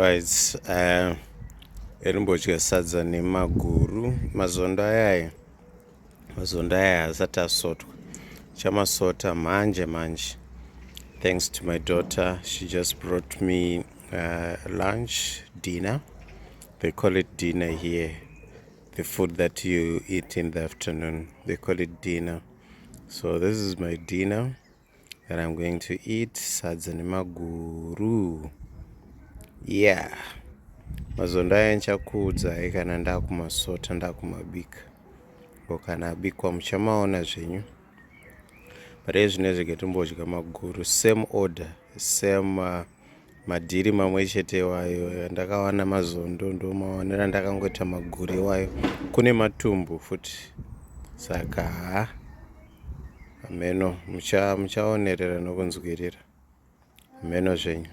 Right, erimbodya sadza nemaguru. Mazondo ayaya, mazondo aya asati asotwa, chamasota manje manje. Thanks to my daughter, she just brought me lunch, dinner. They call it dinner here. The food that you eat in the afternoon, they call it dinner. So this is my dinner that I'm going to eat, sadza nemaguru. Yeah, mazondo aya ndichakuudzai kana ndakumasota, ndakumabika, ko kana abikwa muchamaona zvenyu. But ezvinezvi ngatimbodya maguru. Same order, same madhiri mamwe chete iwayo. Ndakawana mazondo, ndomaonera ndakangoita maguru iwayo. Kune matumbu futi, saka ha, hameno, muchaonerera nokunzwirira, hameno zvenyu.